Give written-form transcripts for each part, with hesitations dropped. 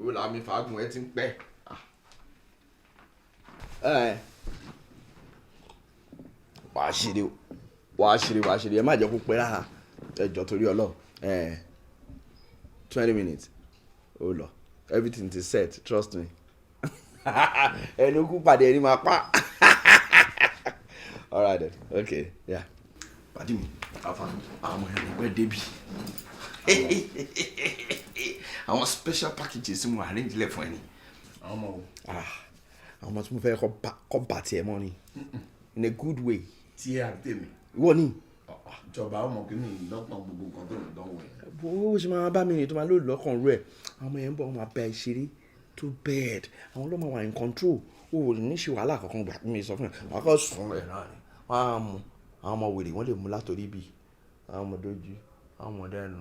Ìwọ làwọn mi fàágùn ẹ ti ń pẹ́. Ẹ wàá ṣeré, wàá ṣeré, wàá ṣeré. Ẹ má jẹ́ kó pẹ́ rárá, ẹ jọ, torí Ọlọ́run. Ẹ 20 minutes ó lọ. Everything is set, trust me. Ẹni kú pàdé ẹni máa pa. All right then, okay, yeah. Pàdé mi, afa, àwọn ọmọ yẹn pẹ́ débi. Àwọn special packages tí mo arrange lẹ̀ fún ẹ ni. Àwọn ọmọ wo? Ah, àwọn ọmọ tí mo fẹ́ kọ́ bá tiẹ̀ mọ́ ni, in a good way. Tí ẹ àbí tèmi? Ìwọ ni. Ìjọba, ọmọ kìíní lọ́kàn gbogbo nǹkan tó ń dánwò yẹn. Bó ṣe máa bá mi rìn tó máa lóòlù lọ́kàn rẹ̀. Àwọn ọmọ yẹn ń bọ̀, wọ́n máa bá ẹ ṣeré tó bed. Àwọn ló máa wà in control. O ò ní ṣe wàhálà kankan. Gbà mí sọ fún ẹ, wọ́n á kọ́ sùn ẹ̀ náà ni wọ́n á mú. Àwọn ọmọ wèrè, wọ́n lè mú látòrí bí àwọn ọmọdé ojú, àwọn ọmọdé ẹnu,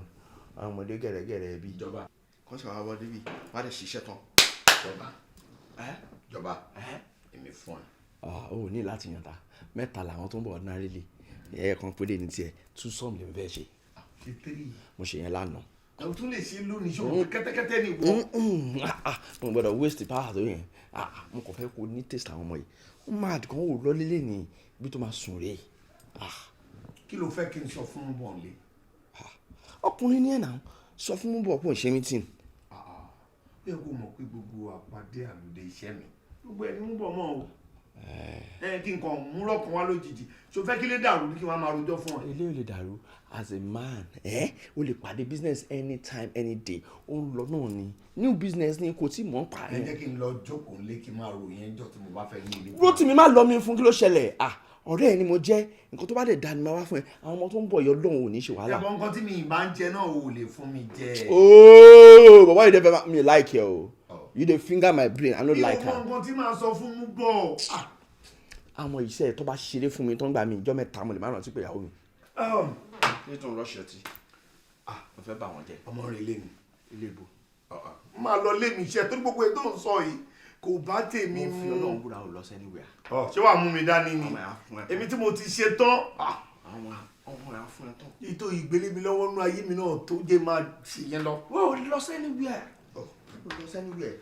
àwọn ọmọdé gẹ̀rẹ́gẹ̀rẹ́ bí. Ìjọba. Kọ́ sọ àwọn ọmọdé bí wọ́n á dẹ̀ ṣiṣẹ́ tán. Ìjọba, ìjọba, èmi fún ẹ. O ò ní láti yàn ta. Mẹ́ta làwọn tó ń bọ̀ ordinarily, ẹ̀ẹ̀kan péré ní tiẹ̀. Two some lè fẹ́ ṣe. Ṣe three. Mo ṣe yẹn lánàá. Ẹ tún lè ṣe lónìí, ṣòro kẹ́tẹ́kẹ́tẹ́ ni ìwọ. Mo gbọ́dọ̀ waste power tó yẹn. Mo kàn fẹ́ kó ní taste àwọn ọmọ yìí. Ó máa kàn ó lọ lílé ní ibi tó máa sùn rèé. Kí ló fẹ́ kí n sọ fún Bọ̀nlé? Ọkùnrin ní ẹ̀ náà, sọ fún bọ̀ pé ò ń ṣe meeting. Ó yẹ kó mọ̀ pé gbogbo àpàdé àlùdé iṣẹ́ mi, gbogbo ẹni ń bọ̀ mọ́ o. Ẹ kí n kàn múrọ̀ kan wá lójijì, ṣo fẹ́ kí lè dàrú ní kí wọ́n máa rojọ́ fún ẹ? Ilé ò lè dàrú. As a man, ẹ o lè pàdé business anytime, any day. Ó ń lọ náà ni, new business ni, kò tí mọ̀ ń pa. Ẹ jẹ́ kí n lọ jókòó nílé, kí n máa ròyìn ẹjọ́ tí mo bá fẹ́ ní ilé. Rótìmí, má lọ mi fún. Kí ló ṣẹlẹ̀? Ah, ọ̀rẹ́ ẹ ni mo jẹ́. Nǹkan tó bá dẹ̀ da ni máa wá fún ẹ. Àwọn ọmọ tó ń bọ̀ yọ lóhùn ò ní ṣe wàhálà. Ẹ̀bọ̀n, nǹkan tí mi máa ń jẹ náà ò lè fún mi jẹ. Ooo, bàbá yìí dẹ́ fẹ́ mi like ẹ o. You dey finger my brain. I no like Mi ò am. mọ nǹkan tí màá sọ fún mú bọ̀. Àwọn iṣẹ́ tó bá ṣeré fún mi tó ń gbà mí ìjọ 3, mo lè má rántí pé ìyàwó mi. Ṣé tó ń rọ́ṣọ̀ tí mo fẹ́ bà wọ́n jẹ́? Ọmọ rẹ̀ lé mi. Ilé ìbò. Máa lọ lé mi iṣẹ́ torí gbogbo ètò ń sọ yìí kò bá tèmi Mo fi mu. Ọlọ́run búra, ò lọ sí anywhere. Ṣé wàá mú mi dání ni? Àwọn ẹ̀ á fún ẹ. Èmi tí mo ti ṣe tán. Àwọn ọmọ ẹ̀ á fún ẹ tán. Ètò ìgbélé mi lọ́wọ́ nú ayé mi náà tó jẹ́ máa ṣe yẹn lọ. Wọ́n ò lọ sí anywhere. Ò lọ sí anywhere.